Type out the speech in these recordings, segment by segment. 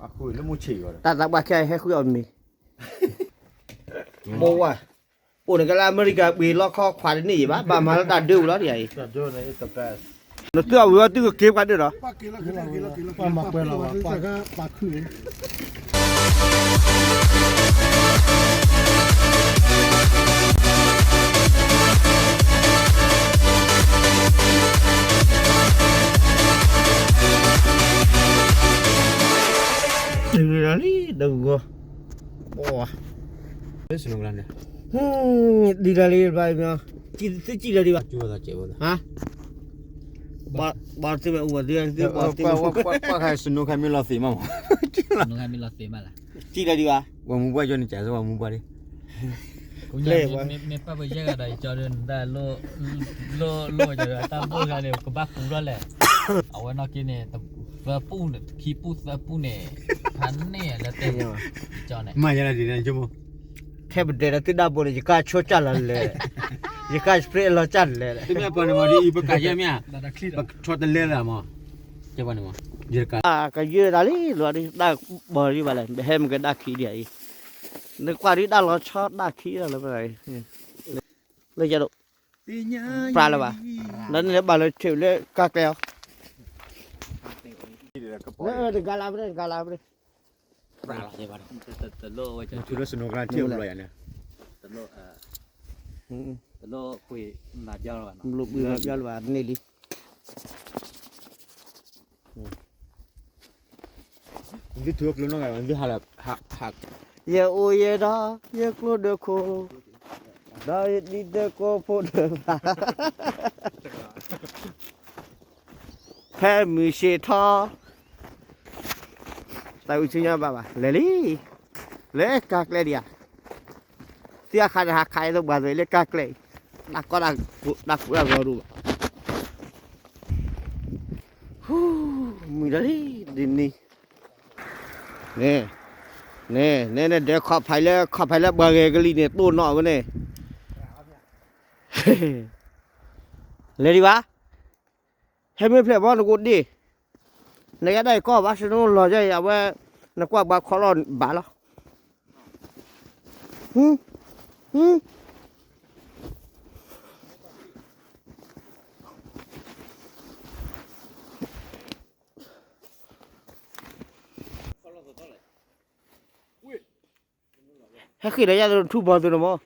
လၢမူဆ့ၣ်အီၤ တၢ်သးပှၢ်ခဲအံၤဟဲဃုအီၤမ့ၤ, ဘိဝါ, အိၣ်န့ၣ်ကလၢအမဲရကၤပှ့ၤလီခီခွါတန့ၢ်ယံၤဘၣ်, ဘၣ်မၤလၢတၢ်ဒၢဝံၤလီၤဒ်အံၤ, နသုအဝံၤဝဲသုကက့ၤပှၤဒၢဒီး ပှၤမၤပှဲၤလီၤဘၣ်, ပှၤ ဒ်လီၤလံ, ဒ်ဂီၤ, ဒ်လီၤလံဘၣ်, သုစံၣ်လီၤဒံးဘၣ်, ဘၣ်သ့ၣ်ဝဲအိၣ်ဘၣ်သ့ၣ်, ပှၤခါစနိခါမ့ၢ်လီၤသ့ၣ်မးမး, စံၣ်လီၤဒံးဘၣ်, ပှၤမူပှၢ်ကၠီန့ၣ် ကးစၢ်ပှၤမူပှၢ်လံ မ့ၢ်ပၢ်ပယဲၢ်ဂၤဒီး ယကၠီဒီး နတၢ်လိၣ်ကၠီဒီး တၢ်ဘိၣ်ဂၤန့ၣ် ကဘၣ်ပူၤထီၣ်လဲၣ်, အဝဲနီၢ်က့န့ၣ် သၢပူၤန့ၣ် ခံပူၤသၢပူၤန့ၣ် ဖးန့ၢ်လၢတဲ, မ့ၢ်ယဲဒ်န့ၣ်, ခဲပဒဲးဒီးသုဒၣ်ဘိန့ၣ် ယကၢ်ဆိကၢ်လီၤလဲၣ်, ယကၢ်စပရ့းအလီၤကၢ်လဲၣ်, ပကဆီတလဲလၢမး, ကယဲၢ်တၢ်လံ လီၤဒ်တၢ်ဘီဒံးဘၣ်လဲၣ်, ပဟဲမ့ၢ်ကဒၣ်ခံဒံးအံၤ, နကွၢ်ဒ်တၢ်လီၤဆီတၢ်ခံလီၤလၢ, လၢယဒိး, ပြးလၢၤဘၣ်, လၢန့ၣ်လၢဘၣ်လၢထံၣ်လၢကါကျဲအီၤ, တဂၤလၢ်ပရ့ တဂၤလၢ်ပရ့, တလိၣ်ဝဲ ထူလၢစနိကရၢထံၣ်ဘျီယၤန့ၣ်, တလိၣ်, တလိၣ်ကွံာ်မၤပျီလၢၤဘၣ်, ဘျီပျီလၢၤဘၣ်န့ၣ်လံ သုထူကျိနီၢ်ဂၤ သုဟးလၢ, ယအိၣ်ယဲဒီး ယကျိဒၢခိၣ်, ဒီးယဒံးဒၢကိးဖိဒၢဘၣ်, ဖဲမုၢ်ဆ့ၣ်ထီ, တၢ်အုၣ်ဆူညါဘၣ်ဘၣ် လဲၤလံ, လၢကါကျဲဒံးဧါ, သ့ၣ်အခါန့ၣ်ဟးခးအသိးပှၤသွဲလၢကါကျဲအံၤ, တၢ်ကီတၢ်, တၢ်ကူတၢ်ဂီၤဒိၣ်ဘၣ် မုၢ်လီၤလံ, ဒ်န့ၣ်, န့ၣ်, န့ၣ်, န့ၣ်ဒဲးခီၣ်ဖးလၢ ခီၣ်ဖးလၢပှၤဂဲၤကလံၤန့ၣ် တိၢ်နီၣ်ဝဲန့ၣ်, လဲၤဒံးဘၣ်, ဟဲမ့ၢ်ဖျဲၣ်ဘီနကိးဒ့ၣ်, နကဒၣ်အံၤကီၢ်ဘၣ် စနိလီၤယဲအံၤ အဝဲ, နကွၢ်ပှၤခီလီၤဘၣ်လီၤ ဟဲဃ့ၢ်ဒီးယၤ ထူဘီသုနမီၢ်,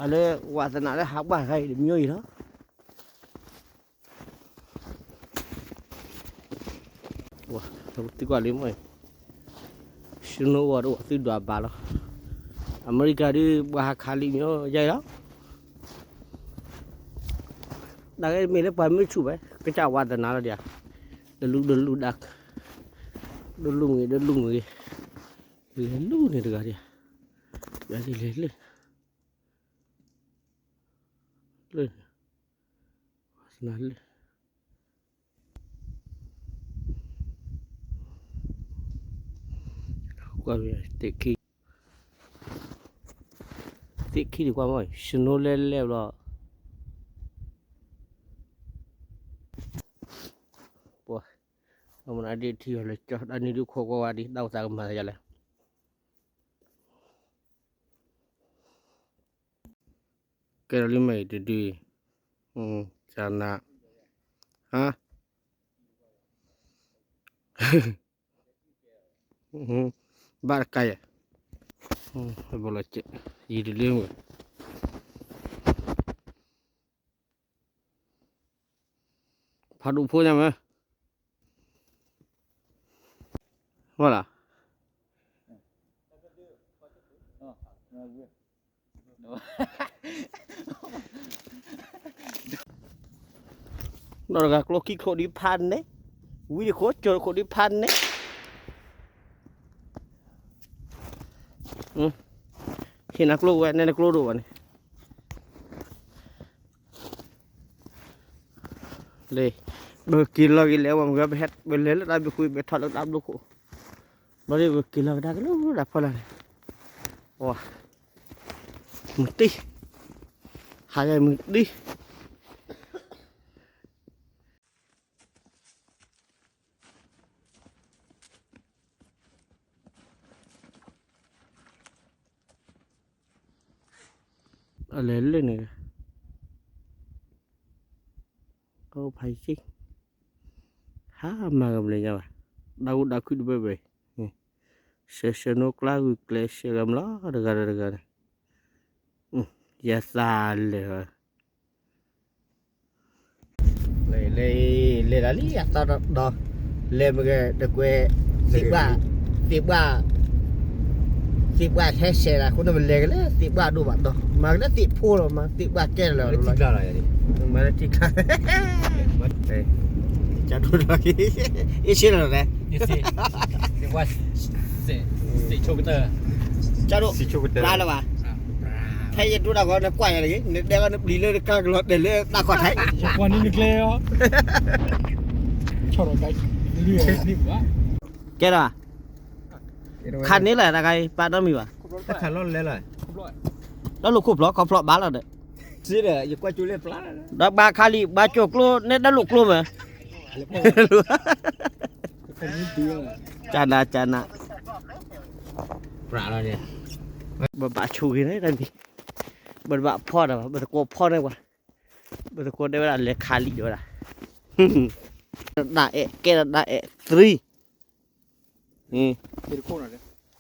အလၢ, ဝးသနာ်လၢဟးဘၣ်ဂၤအံၤတမံၤအံၤလီၤ သုကွၢ်လံမ့ၢ်, စနိဝဲဒၣ်သုဒွးဘၣ်လီၤ, အမဲရကၤဒုး ပှၤဟးခးလံမ့ၢ်ယါလီၤ, တၢ်ဂ့ၢ်မ့ၢ်လၢပှၤမ့ၢ်ဆူၣ်ဝဲ ကစၢ်ဝးသနာ်လီၤဒံးဧါ, တလူၢ်တလူၢ်ဒၣ်, တလူၢ်မ့ၢ်ဂ့ၤ တလူၢ်မ့ၢ်ဂ့ၤ, လဲၤလူၢ်န့ၣ်တဂၤဒံးဧါ, လဲၤလၢ, လၢ, ဝးသနာ်လၢ သ့ၣ်ခံ, သ့ၣ်ခံန့ၣ်ကွၢ်မ့ၢ် စနိလဲၤလဲၤဘျီ, ပှၤ, အမနုၤဒ်ထံၣ်အီၤလၢကၠီ တၢ်နံၤဒုးခိးကွၢ်ဝဲဒ် တၢ်အိၣ်သးကမၤယၤလဲၣ် ကဲထီၣ်လံမ့ၢ်တဒု, ကနၤ, ဟါ, ဘၣ်တကါယဲၢ်, ဘလီၤကဲး, ယံၤတလၢမ့ၢ် ဖးဒိၣ်ဖိညါမ့ၢ်, ဝဲလီၤ နီၢ်တဂၤကျိခံချိုဒံးဖးန့ၣ်, ဝံတခိၣ်ကၠိခိၣ်ဒံးဖးန့ၣ်, ဟ့ၣ်နၤကျိဝဲ နဲနကျိဒိၣ်ဘၣ်န့ၣ် လၢ, ပက့ၤလီၤက့ၤလဲၤဝဲ မ့ၢ်ပဟဲပလဲၤလၢတၢ်ဘျုးခိၣ် ပထီၣ်လၢတၢ်ဘျုးခိၣ်, ဘျီဒ်ပက့ၤလီၤကဒါက့ၤလၢတၢ်ဖီလာ်န့ၣ်, မတ့, ဟး အါယမုၢ်ဒံ အလဲၤလၢန့ၣ် အိၣ်ဖးယံၤ ဟါမၤကမျၢၢ်ညါဘၣ် ဒၣ်အူဒၣ်ခုၣ်တဘဲဘဲ ဆှၢဆှၢနိကျါဂုာ်ကျဲးဆှၢကမျၢၢ်တဂၤဒီးတဂၤန့ၣ် ယသးလဲၤ လဲၤ လဲၤ လဲၤလၢလံအသီဒီး လဲၤမ့ၢ်ကဲတကွဲး သ့ၣ်ဘၣ် သ့ၣ်ဘၣ် သ့ၣ်ဘၣ်ဟဲဆဲးလၢအဃိန့ၣ် ပလဲၤကလၢသ့ၣ်ဘၣ်ဒိၣ်ဘၣ်ဒီး မၤကလၢသ့ၣ်ဖိလီၤ မၤသ့ၣ်ဘၣ်ကဲလီၤ မၤလၢထံကျါ ကၢ်ဒိၣ်ဒီး အ့ၣ်ဆ့လီၤလဲၣ် သ့ၣ်ဘၣ် သ့ၣ်ဆိကတၢၢ် ကၢ်ဒိၣ် ဘျါလၢၤဘၣ် ဖဲယဒိတၢ်ဂီၤနကွၢ်ယၤတဂ့ၤ နဒဲကနပျံၤလၢနကါကလီၤတဲာ်လၢတၢ်ခီၣ်ထံး ယကွၢ်န့ၣ်နကျဲအီၤ ကဲဒီး ခါန့ၣ်လၢတၢ်ခါအံၤ ပာ်နီတမံၤဘၣ် တၢ်ခါလီၤလဲလီၤ တၢ်လိာ်ခိၣ်ဖျိး ခီဖျိးဘၣ်လီၤဒီး ဒီးဘၣ်ခါလံ ဘၣ်ကၠိကျိ နဲဒၣ်လိာ်ကျိမ့ၢ် ကနကန ပဘၣ်ဆိၣ်ဂ့ၤန့ၣ်တမံၤ ပတဘၣ်ဖီၣ်ဒီး ပသကိးဖီၣ်န့ၢ်ပှၤ ပသကိးတဲဝဲဒၣ်လဲၤခးလံဒီးဝဲဒၣ် တၢ်အဲၣ်ကဲဒီးတၢ်အဲၣ်သရံ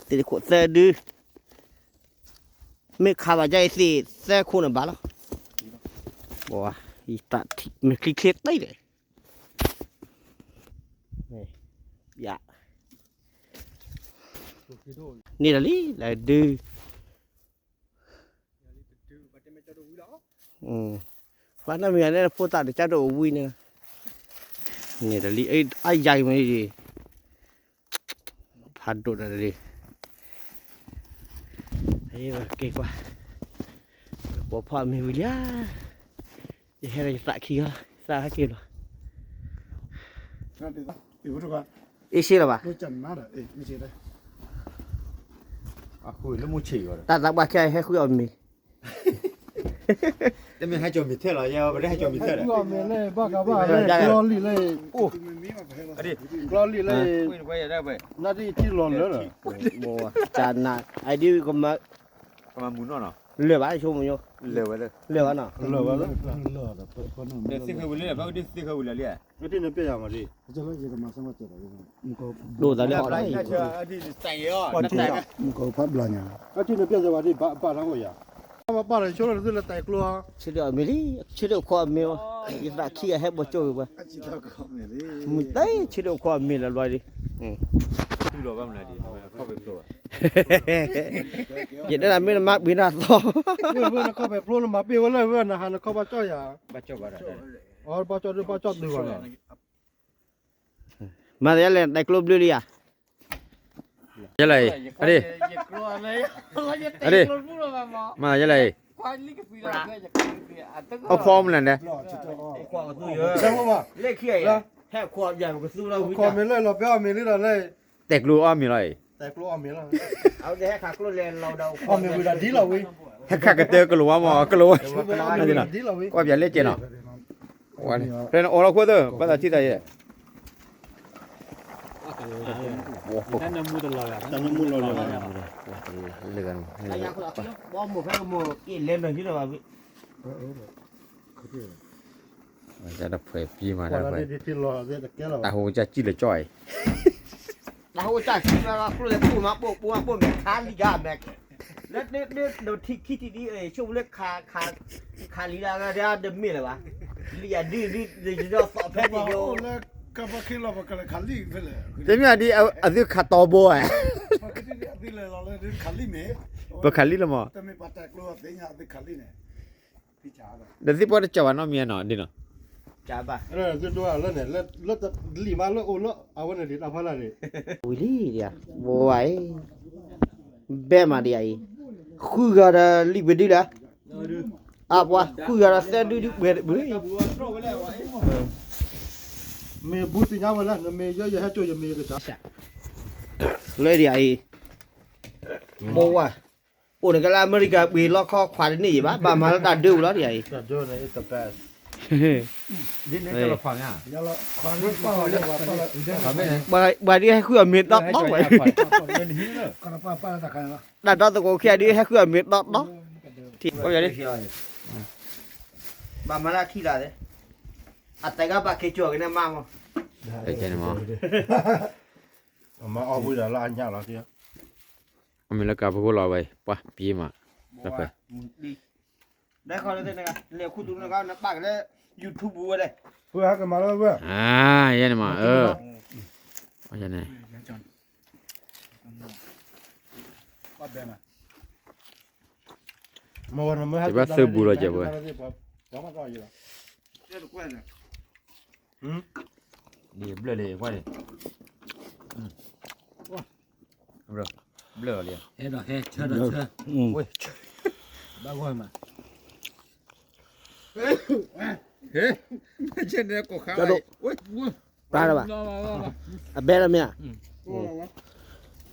သ့ၣ်တခိၣ်သၢဒု မ့ၢ်ခးဘၣ်ဒ်အံၤသ့ၣ်သၢခိၣ်န့ၣ်ဘၣ်လီၤ ယတၢ်ထံၣ်မ့ၢ်ချံချ့တ့ၢ်ဒီး ယ န့ၣ်ဒီးလံ လၢဒု ပှၤနီတမံၤန့ၣ် ဖိသၣ်တကၢ်ဒိၣ်အဝံၤန့ၣ် န့ၣ်ဒီးလံ အယၤအံၤမ့ၢ် ဖးဒိၣ်ဒီးလံ က့ၤကွၢ် ပိာ်ဖီၣ်အမ့ၢ်ဝံၤလံဧါ ယဟဲဒီးယသးခံဂၤလီၤ ယသးဟဲက့ၤလီၤ အ့ၣ်ဆ့လီၤဘၣ် တၢ်သးပှၢ်ခဲအံၤဟဲဃုအီၣ်မ့ၤ တမ့ၢ်ဟဲကၠီၣ်မံၤထဲလီၤ ယဲပတဟဲကၠီၣ်မံၤထဲလီၤ ဘၣ်ကဘၣ် ကျီလံလၢ ကျီလံလၢ နၣ်ဒံၣ်ထံလီၤလၢာ် ကန အဒံးကမၤ လၢာ်ဘၣ်ဆိကမိၣ်ညိ လၢာ်ဘၣ်နီၤ သ့ၣ်ဃဲဝံၤလံ ဖဲဒၣ်သ့ၣ်ဃဲဝံၤလံ ဒိၣ်သးလၢအီၣ်လၢ မုၢ်ကီၢ်ဖးဘျါညါ အထံၣ်နပျဲၢ်စဲဝဲဒ်ဘၣ်တၢ်အိၣ်ယၤ ဆၢထၢၣ်အီၣ်မ့ၤလံ ဆၢထၢၣ်အိၣ်ခိးအမ့ၤဝဲ ယသးခံဂၤဟဲပိာ်ကၠိဝဲ မုၢ်တဲဆၢထၢၣ်အိၣ်ခိးအမ့ၤလၢလွဲဒ် ယတဲဒၣ်မ့ၢ်နမါပှ့ၤနၤသီ နခီၣ်ပဲၤဖျိနမၤပ့ၢ်ဝဲလၢဝဲနဟးနခီၣ်ဘၣ်ကၠီၣ်ယၤ ဘၣ်ကၠီၣ်ဒုဘၣ်ကၠီၣ်ဒုဘၣ်နီၤ မၤသးယလဲၣ် တဲကျိဘျုးလံဧါ ယလဲၣ်အံၤ အဒ့ အဒ့ မၤသးယလဲၣ်အံၤ အဖီမနုၤလဲၣ် လၢခံအံၤ ဟဲခွါယၤပကသူလီၤဝံၤ တဲကျိအီၣ်မ့ၤလီၤအံၤ ဟဲခးကတၢၢ်ကလိာ်ဝါမး ကလိာ်ဝါ ကွၢ်ပၠးလဲၣ်ကဲနီၤ ဖဲနအိးလီၤခိၣ်သၢ ဘၣ်သးထံၣ်သးယဲ လၢဂၤန့ၣ် တၢ်ဖှဲးပံၤမး တၢ်ဖှဲး တၢ်ဟိကစၢ်စံၣ်လၢကၠီၣ်အံၤ တၢ်ဟိကစၢ်စံၣ်လၢကၠီၣ် မ့ၢ်ခါလံဂၤမဲာ် လၢဒၢဒၢဒိးထံခံထံဒ် ဆိကမိၣ်လၢ ခးလံလၢအဂၤဒီးမ့ၢ်လၢၤဘၣ် လံယၤဒုဒု ယဒီးသီၣ်ဖဲန့ၣ်ယိ တမ့ၢ်ဒ်အသုခးတီဘိဧါ ပခးလံလီၤမး ဒီးသံၣ်ပှၢ်တကၠီၣ်ဘၣ်နီတမံၤနီၤ ဒ်နီၤ လံမးလၢအိၣ်လၢအဝဲန့ၣ်ဒံးတၢ်ဖီလာ်န့ၣ် ဝံၤလံဒံး ဘိဝဲအံၤ ဘဲမးဒံးအံၤ ဃုဂၤဒီးလံာ်ပှဲၤဒုလၢ အပှၤဃုဂၤဒီးသၢဒုဒုပှဲၤတဘု မ့ၢ်ဘူးသ့ၣ်ညါဝဲလၢ နမ့ၢ်ယဲယဟဲကၠိယမ့ၢ်ယကစၢ် လၢဒံးအံၤ ဘိဝဲ အိၣ်န့ၣ်ကလၢအမဲရကၤပှ့ၤလီခီခွါတန့ၢ်ယံၤဘၣ်, ဘၣ်မၤလၢတၢ်ဒၢပူၤလီၤဒ်အံၤ, ပှၤဒ်ဟဲဃုအီၤမ့ၤတီတီဝဲ, တၢ်ဒီသကိးခံဂၤဒ်ဟဲဃုအီၤမ့ၤတီတီ, ဘၣ်မၤလၢအခံလၢ်, အတဂၤဘၣ်က့ၤကၠီၣ်က့ၤန့ၣ်မးမး, အမၤအီၣ်ဝံၤဒီးလၢအညၣ်လီၤ, အမ့ၢ်လၢကၤပဃိလီၤဝဲ, ပှၤပျံၤမး, တၢ်ခွဲး ဒဲခီလၢနလဲၤခူသူၣ်နကနပာ်ကလဲ YouTube ဝဲလဲၣ်, ပှၤဟဲကမၤလၢဝဲ, ယဲန့ၣ်မး, ယဲန့ၣ်, ဘၣ်သုးဘူးလီၤကဲးဝဲ, ဘျၢၣ်လံ, ဘျၢၣ်လံ, ဘၣ်ဂီၢ်မး, ဟဲ, ကၠီဒိၣ်, ပျါလၢၤဘၣ်, အဘဲလၢမ့ၢ်ဧါ,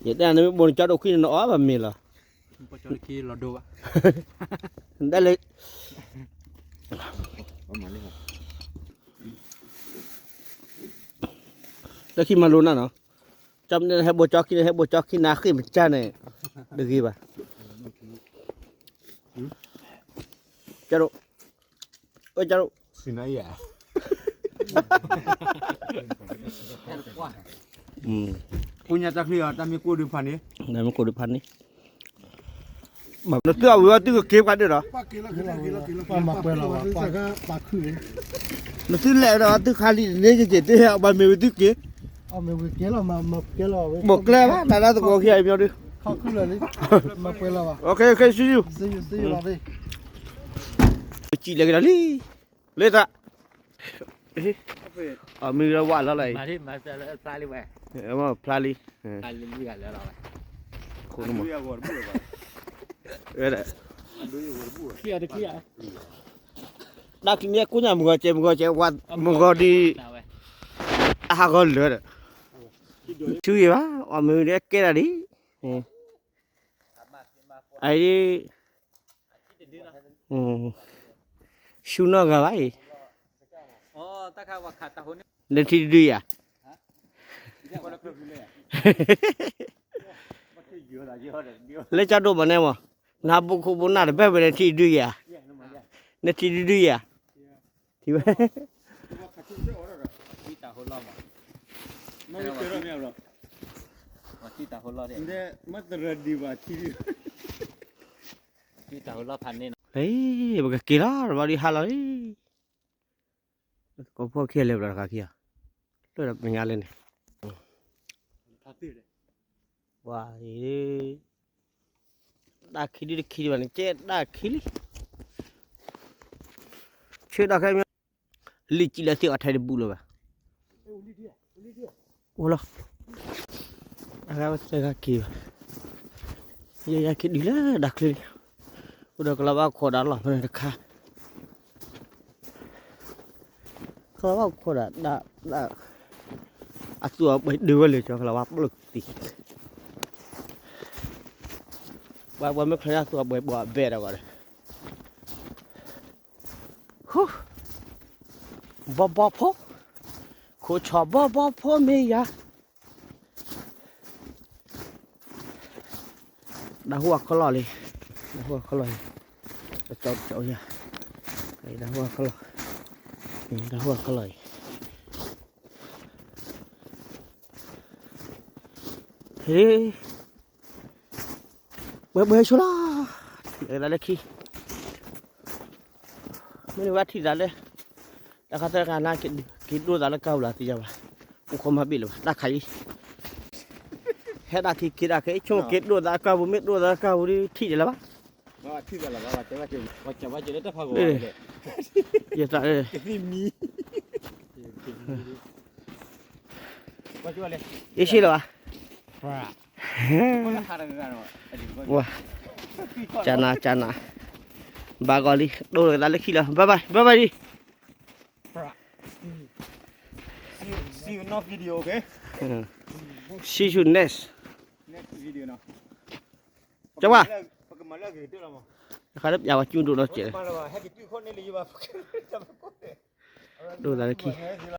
ယတဲနမ့ၢ်ဘိးနကၠီဒိၣ်ခွံန့ၣ် နအီၣ်ဘၣ်မ့ၤလီၤ, ဒ်လဲၣ်, လၢခံမၤလိနၤနီၤ, ကၠီမ့ၢ်ဟဲဘိးကၠီခံန့ၣ် ဟဲဘိးကၠီခံနၤဃ့ၢ်မကၢ်န့ၣ်, တဂ့ၤဘၣ်, ကၠီဒိၣ်, ကၠီဒိၣ် ပူညါတၢ်ချံအီၤ တၢ်မ့ၢ်ကိၢ်ဒုးဖးန့ၣ်, တၢ်မ့ၢ်ကိၢ်ဒုးဖးန့ၣ်, နသုအဝံၤဝဲသုကက့ၤပှၤဒၢၣ်ဒီး, နသုလဲၤဒီးသုခါလံတန့ၢ်က့ၤက့ၤ တဟဲအီၤဘၣ်မ့ၢ်ဝံၤသုက့ၤ, ဘိးကျဲဘၣ် တၢ်လၢသကိးခံအံၤမီဒု, စံးလဲၤကဒီးလံ, လၢတၢ် အမံၤလၢဝၣ်လီၤလီၤအံၤ, ဖျါလံ, ခိၣ်နမး, တၢ်ချံမ့ၢ်ကိးညါမုၢ်ဂီၤကဲမုၢ်ဂီၤကဲဝါ, မုၢ်ဂီၤဒ်, အဟးဂီၤလၢာ်ဒီး, ဆူယံၤဘၣ် အမံၤဒ်ကဲဒၣ်ဒ်, အံၤ ဆူနီၢ်ဂၤဘၣ်အံၤ, နထံၣ်တဒုယၤ, လၢကၠီဒိၣ်မးန့ၣ်မး, နဟးဘိခိၣ်ဘိနၢ်တဘၣ်ဝဲ နထံၣ်တဒုယၤ, နထံၣ်တဒုယၤ, ထံၣ်ဝဲ ပကက့ၤလီၤ တဘျီဒ်ဟါလီၤလံ, ကိးဖှိၣ်ခံဂၤလဲၤဘျီတခါခံဂၤ, လၢဒီးမဲာ်ညါလၢန့ၣ်, ဝါ, တၢ်ခံဒုတခံဒံးဘၣ်န့ၣ် ကဲတၢ်ခံလံ, ဆၢဒီးခဲမ့ၢ်, လံာ်စံးလၢသ့ၣ်အီၤထဲတဘူးလၢၤဘၣ်, အိၣ်လီၤ, အဂၤဝဲတဂၤက့ၤဘၣ်, ယဲယၤက့ၤဒုးလၢဒၣ်ချ့န့ၣ်, အိၣ်ဒီးကလီၤဘၣ်ခိးဒၣ်လီၤဖဲန့ၣ်တခါ ကလီၤဘၣ်ခိးဒၣ်ဒၣ်, အသူၣ်အဘှံးဒုးဝဲလၢကလီၤဘၣ်ပျုၢ်သံ, ပှၤပှၤမ့ၢ်ချၢအသူၣ်အဘှံးဘှီးအဘဲဒီးဂီၢ်ဒီး, ဟူ, ဘီဘီဖိ, ခိၣ်ဆီဘီဘီဖိမ့ၢ်ယၤ ဒၣ်ဟူအခီၣ်လီၢ်လံ, ဒၣ်ဟူအခီၣ်လီၢ်လံ, တကၠီတကၠီယၤ, ဒၣ်ဟူအခီၣ်လီၢ်, ဒၣ်ဟူအခီၣ်လီၢ်အံၤ, ဟ့ၣ်, ဘှဲဘှဲဆိလီၤ, ထံၣ်သးလၢခံ, မ့ၢ်န့ၣ်ဝဲထံၣ်သးလၢ တၢ်ခါသၢခါနၤ က့ၤဒိၣ်သးလၢကါပူၤလီၤသ့ၣ်ညါဘၣ်, အိၣ်ခိးမၤဘ့ၣ်လၢၤဘၣ် တၢ်ခါအံၤ, ဟဲဒၣ်ခံက့ၤဒၣ်ခဲအံၤ ဆိကမိၣ်က့ၤဒိၣ်သးလၢကါပူၤ မ့ၢ်ဒိၣ်သးလၢကါပူၤဒီးထံၣ်ဒံးလၢၤဘၣ်, ယသး, ယဆ့လၢၤဘၣ် ကနၤကနၤ, ဘၣ်ဂီၤလံ ဒိၣ်သးလၢခံလီၤ bye bye bye bye လံ See you next. ကဝါ, တခါလၢပျးဝဲကၠူဒိၣ်နီတစဲး, ဒိၣ်သးလၢခံ